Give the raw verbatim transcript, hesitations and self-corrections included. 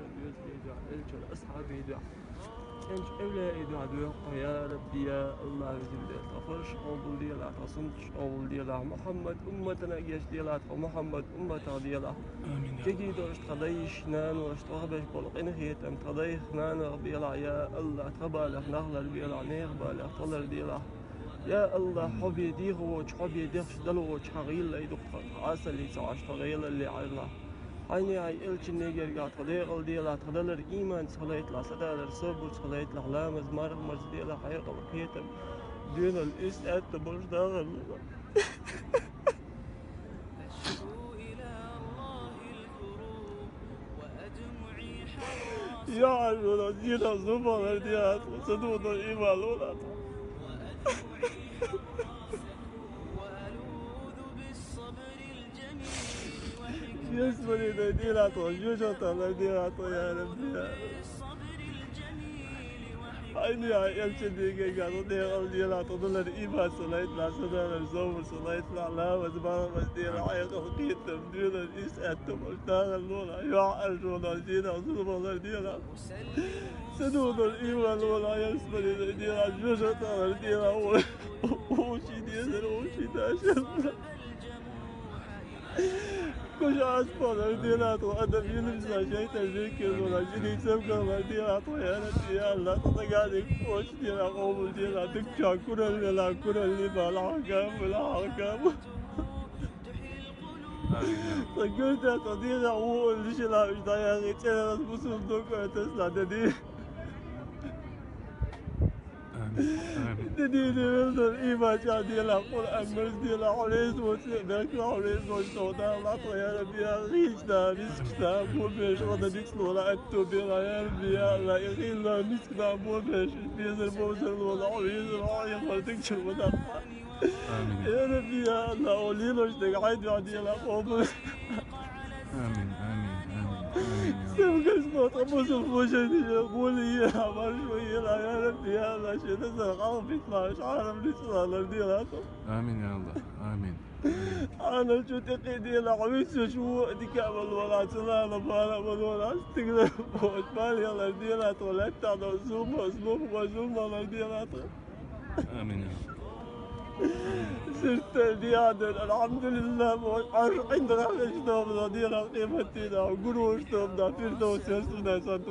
Элчан асхьабий дуьхьа, элчан эвлияий дуьхьа доьху тхо, я Рабби, я АллахӀ, везан Дела, тхан фарз къобал делахь, тхан суннаташ къобал делахь, Мухьаммад умматана гечделахь, тхо Мухьаммад умматах делахь. Амин, я АллахӀ. Кегий долуш тхан дайша, наноша тхох беш болу къинхетам тхан дайх, нанах белахь, я АллахӀ, тхан балех нах лар белахь, нехан балех тхо лар делахь. Я АллахӀ, хьо бен дехар воцуш, хьо бен дехаш дала воцуш хьан гӀийла лай ду-кх тхан, тхан Ӏесаллица Ӏаш тхо гӀелалле Ӏайралахь. Хьайна хьайн элчанна гергахь тхо декъал делахь, тхан далар ийманца хуьлуьйталахь, садалар собарца хуьлуьйталахь, ламаз, марха, марза делахь, хьекъал, кхетам, доьналла, иштта аьтто болуш дахар лолахь. Я Ӏаржо, динах зулам лар делахь тхо, ца догӀу долу ийман лолахь тхо. Ялсамани лар делахь тхо, жоьжахатех лар делахь тхо, я Рабби, я АллахӀ. Хьайна хьайн элчанна гергахь тхо декъал делахь, тхан далар ийманца хуьлуьйталахь, садалар собарца хуьлуьйталахь, ламаз, марха, марза делахь, хьекъал, кхетам, доьналла, иштта аьтто болуш дахар лолахь. Я Ӏаржо, динах зулам лар делахь тхо, ца догӀу долу ийман лолахь, ялсамани лар делахь, жоьжахатех лар делахь, вовшийн дезар, вовшийн дашар. Кху шарахь лар делахь тхо, адам йилмаза шайтӀан векал волахь, жинийн цамгарх лар делахь тхо, я Рабби, я АллахӀ, тхан дагахь дерг кхочушделахь, къобал делахь, дикачохь куралла велахь, куралла лелахь, хьалха гам велахь, хьалха гам. Амин. Тхан гуьртехь, тхан дегӀехь вон лиш елахь уьш дӀаяххе, цӀерах бусулба дог оьцуш лахь, де дий. Амин. Амин. Де дийне велла долу ийман чӀагӀделахь, Къуръан марзделахь, хьо реза воцу, бехкалахь, хьо реза воцу тхов далахь тхо, я Рабби, я гӀийча да, мискача да, бо беш, хӀара дикачу лолахь аьтто белахь, я Рабби, я АллахӀ, и хилла миска да, бо беш, безар, бовзар лолахь, хьо везар, хьо хьехар дикачуьра ма даккха. Амин. Я Рабби, я АллахӀ, хьо лелош дерг хьайн дуьхьа делахь къобал. Амин, амин, амин, амин, я АллахӀ. Сим гайс мотӀа бусулба вежарий, гӀоли елахь, маршо елахь, я Рабби, я АллахӀ, шен назар хьалха биталахь, уьш хьарам ницкъ лар делахь тхо. Амин, я АллахӀ, амин. Хьанал чу тӀекхиъделахь, хьо вуьйцуш ву, дика а ма лолахь, ца лала бала а ма лолахь, стигала бохуш, балех лар делахь тхо, лаьттахь долу зулмо, зулмо, зулмо лар делахь тхо. Амин. Сиртал диадер, алхьамдулиллахӀ, бохуш, Ӏарш ӀиндагӀа везаш долу Дела, къематдийнахь гур волуш долу Фирдавс ясна сан